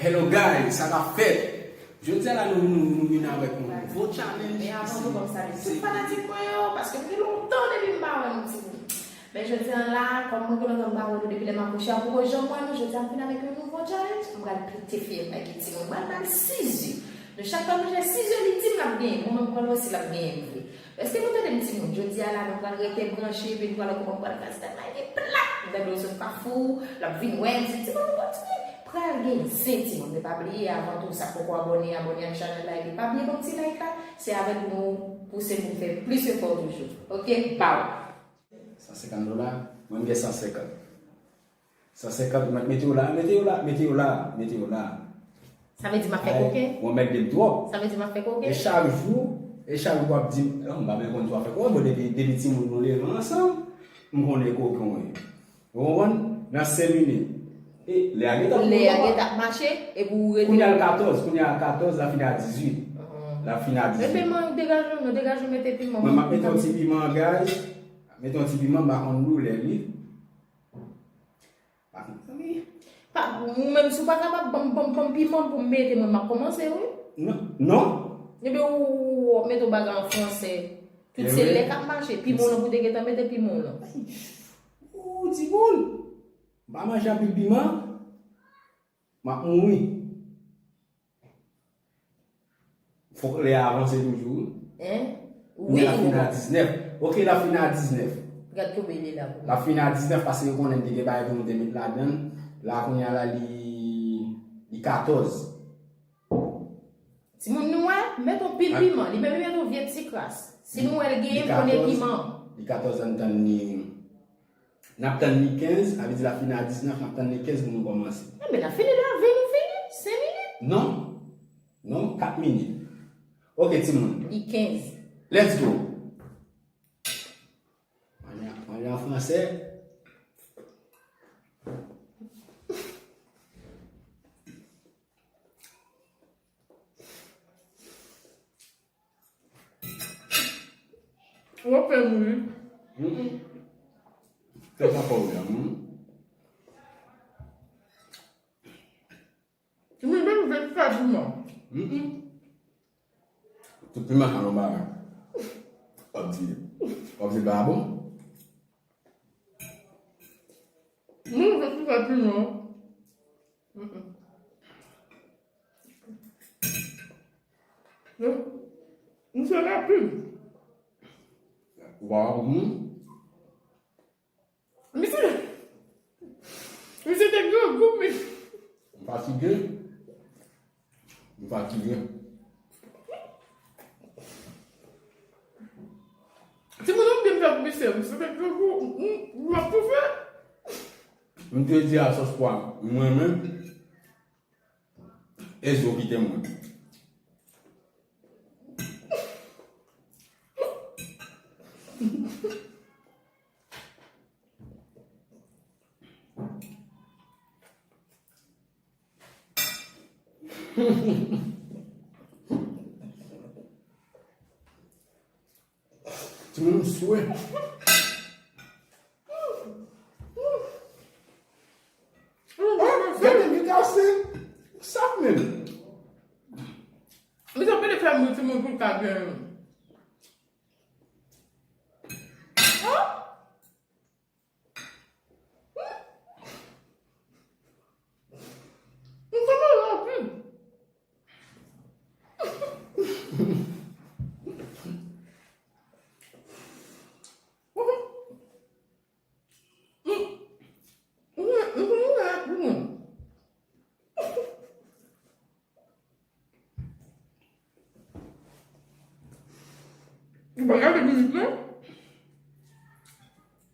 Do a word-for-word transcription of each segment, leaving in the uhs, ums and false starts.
Hello guys, sa k ap fèt? Jodi a la nou, nou, nou vin avèk yon nouvo challenge. Men avan tou, ban m salye tout fanatik mwen yo, paske m gen lontan depi m pa wè nou timoun. Men jodi a la, kòm mwen gen lontan m pa wè nou depi lè m akouche a, poko janm wè nou, jodi a m vin avèk yon nouvo challenge. M pral pete fyèl bagay timoun, m pral ba l size. Nou chak fwa nou fè size li di m l ap genyen, mwen menm m kwè l osi l ap genyen vre. Èske nou tande m timoun? Jodi a la, nou pral rete branche, epi nou pral wè kòman m pral fè tèt la, epi plat! M tande w sot Kafou, l ap vin wè m, se timoun nou kontinye. Pral gen zen timoun, men pa bliye, avan tou, sa k poko abòne, abòne ak chanèl la, epi pa bliye ban m ti like la, se avèk nou pouse pou m fè plis efò toujou. Oke, pow! San senkant dola, mwen m gen san senkant. San senkant, mwen mete yo la, mete yo la, mete yo la, mete yo la. Sa vle di m ap fè koken? Mwen mèt de m twòp. Sa vle di m ap fè koken? E chak jou, e chak jou w ap di m, non, m pa byen konn si w ap fè koken, bon, depi, depi timoun nou leve ansanm, m konnen koken w ye. Ou konprann? Nan senk minit. E lè a gentan. Lè a gentan ap mache, epi w rete. Kounye a l katòz, kounye a l katòz, l ap fini a dizuit. L ap fini a dizuit. Epi mwen degaje, mwen degaje mete piman. Mwen m ap mete yon ti piman, guys. Mete yon ti piman, m pa konn doulè li. Pa konn. Pa, ou menm si w pa kapab ban m, ban m, ban m piman pou m mete, mwen m ap kòmanse, wi. Non, non. Ebyen, ou, ou, ou mete yon bagay an fransè. Tout se lè k ap mache. Piman w lan pou te gentan mete piman w lan. Ou timoun. M pa manje anpil piman. M ap mouri. Fòk lè a avanse toujou, wi. Hein? Wi, l ap fin a diznèf. Oke, l ap fin a diznèf. Gad tonbe li la pou mwen. L ap fin a diznèf paske yo konnen m te gen bagay pou m te met ladan l. La, kounye a la, li, li katòz. Timoun nou wè, met yon pil piman. Li menm li met yon vye ti kras. Si nou wè l genyen, m konnen piman. Li katòz, ann tann li. N ap tann li kenz, sa vle di l ap fini a diznèf, n ap tann li kenz pou nou kòmanse. Enben, n ap fini la, ven nou fini, senk minit. Non. Non, kat minit. Oke, timoun. Li kenz. Let's go. Manje, manje an fransè. Ou ap fè m ri. Mm-mm. Fè sa pa w la, mm. Ou menm, menm fè sa piman. Mm-mm. Tout piman sa yon bagay. W ap di, w ap di pa bon? Menm fè tout sa piman. Mm-mm. Misye rapid. Waw, hmm. Misye, misye te grangou, men. M fatige. M fatige. Timoun, nou byen fè pou misye, misye te grangou, m, m, m ap toufe. M te di a sòs pwa, m renmen. E zo kite mwen. Timoun swe. Ah, gade, li kase. Sa menm. Misye pede fè moun timoun pou l ka gen. Ah! M sanble rapid. Ou pa gade minit lan?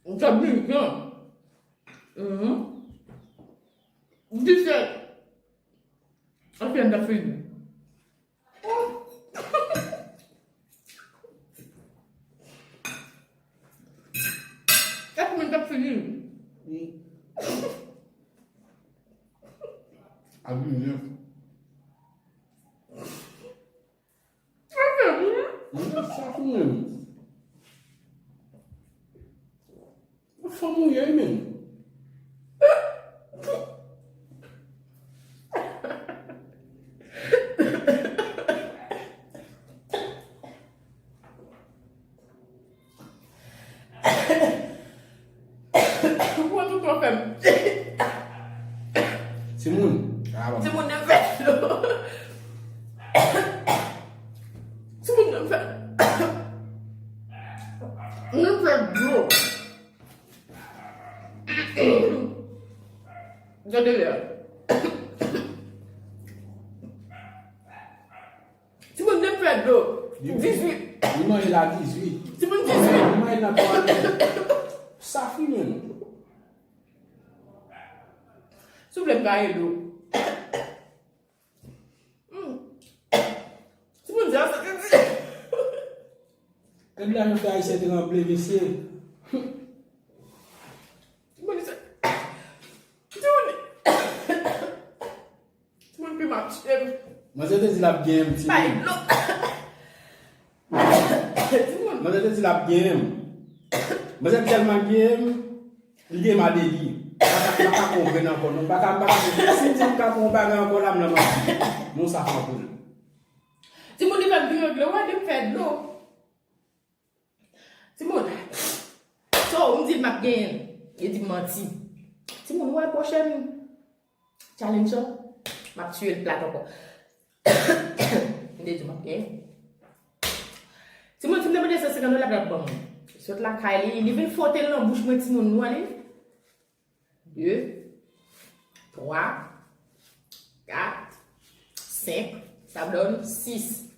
Ou gade minit lan? Mhm. Disèt. Anfen, n ap fini. Èske mwen t ap fini? Wi. Abitye. Sa fè m ri. Wi, sa fè m ri. Fanm ou ye, men. Timoun. Timoun nan fè dlo. Timoun nan fè. Nan fè dlo. Gade lè. Timoun nan fè dlo. Dizuit. Li manje la dizuit. Timoun dizuit. Li manje la twa. Sa fini non. Souple m gaye dlo. Hmm. Timoun di a sa te di. Gad la nou fè ayisyen tranble mesye. Timoun di sa. Timoun. Timoun pi m ap tye m. Manzè te di l ap gen m timoun. Timoun. Manzè te di l ap gen m. Manzè tèlman gen m. Li gen m a deli. M pa ka, m pa ka konprann ankò non. M pa ka, m pa ka konprann. Si m di m ka fè yon bagay ankò la, m nan manti. Non, sa fè anpil. Timoun li fè m vire dlo, wè, li m fè dlo. Timoun. So, m di l m ap genyen l. Li di m manti. Timoun, wè pwochèn challenge lan, m ap tiye l plat ankò. M te di m ap genyen. Timoun, si m te mande san senkant dola, l ap ban mwen. Sot lakay li, li vin fwote l nan bouch mwen, timoun, nou ale. De, twa, kat, senk, sa donn sis.